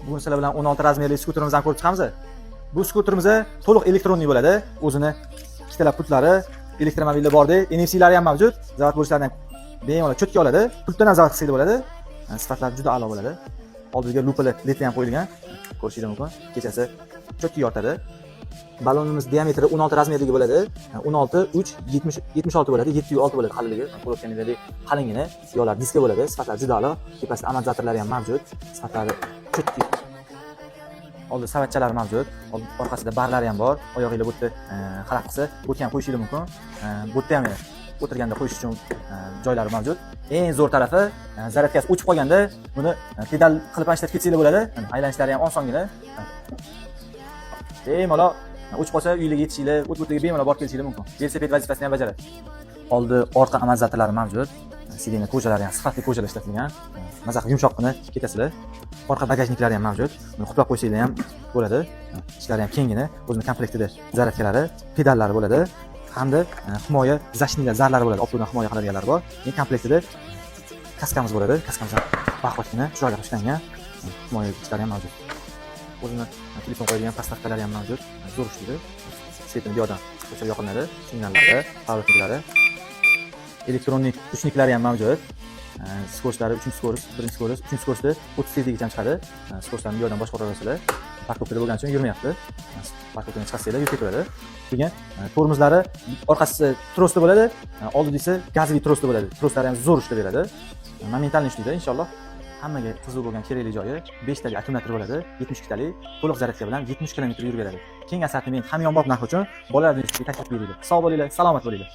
Bugun sizlar bilan 16 размер li skuterimizni ko'rib chiqamiz. Bu skuterimiz to'liq электронный bo'ladi. O'zini ikkitalab pultlari, elektromobilda bordek, NFC'lari ham mavjud. Zavod bo'lishlarini ham bemalol чётко oladi. Pultdan ham zavod qilsak bo'ladi. Sifatlari juda a'lo bo'ladi. Oldiga lupali led ham qo'yilgan. Ko'rishingiz mumkin. Kechasi чётко yoritadi. Balonimiz diametri 16 размер ligi bo'ladi. 16 3 70 76 bo'ladi. 706 bo'ladi qalinligi. Ko'rayotganingizdek qalingina yo'llar diska bo'ladi. Sifatlari juda a'lo. Tepasida amortizatorlari ham mavjud. Sifatlari чётко. Oldi savatchalari mavjud. Orqasida barlari ham bor. Oyog'inglar bu yerda xalaqit qilsa, bu yerga ham qo'yishingiz mumkin. Bu yerda ham o'tirganda qo'yish uchun joylari mavjud. Eng zo'r tarafi, zaryadkasi o'chib qolganda buni pedal qilib ham ishlatib ketsanglar bo'ladi. Aylanishlari ham osongina. Bemalol o'chib qolsa uylarga yetishinglar, o't o'tiga bemalol borib kelishinglar mumkin. Velosiped vazifasini ham bajaradi. Oldi, orqa amortizatorlari mavjud. Сиденье кожа lari ham sifatli кожа lar ishlatilgan. Maza qilib yumshoqqina ketasizlar. Orqa bagajniklari ham mavjud. Buni qutlab qo'ysanglar ham bo'ladi. Ichlari ham kenggina. O'zini komplektida zaryadkalari, pedallari bo'ladi. Hamda himoya защитник zarlari bo'ladi. Oftobdan himoya qiladiganlari bor. Keyin komplektida kaskamiz bo'ladi. Kaskamiz ham baquvvatgina, chiroyli qilib ishlangan. Himoya ichlari ham mavjud. O'zini telefon qo'yadigan подставка lari ham mavjud. Zo'r ishlaydi. Свет ini bu yoqdan o'chirib yoqiladi. Signallari, поворотник lari, электронный ручник lari ham mavjud. Скорость lari 3 скорость, 1 скорость, 3 скорость da 30 tezligicha ham chiqadi. Скорость larni bu yoqdan boshqara olasizlar. Парковка da bo'lgani uchun yurmayapti. Парковка dan chiqarsanglar yurib ketaveradi. Keyin tormozlari orqasi trosda bo'ladi, oldidisi gazli trosda bo'ladi. Troslari ham zo'r ishlab beradi. Моментально ishlaydi inshaalloh. Hammaga qiziq bo'lgan kerakli joyi, 5 talik akkumulyator bo'ladi, 72 talik, to'liq zaryadka bilan 70 km yurib beradi. Keng assortiment, hamyonbop narx uchun bolalarni taklif beriladi. Sog' bo'linglar, salomat bo'linglar.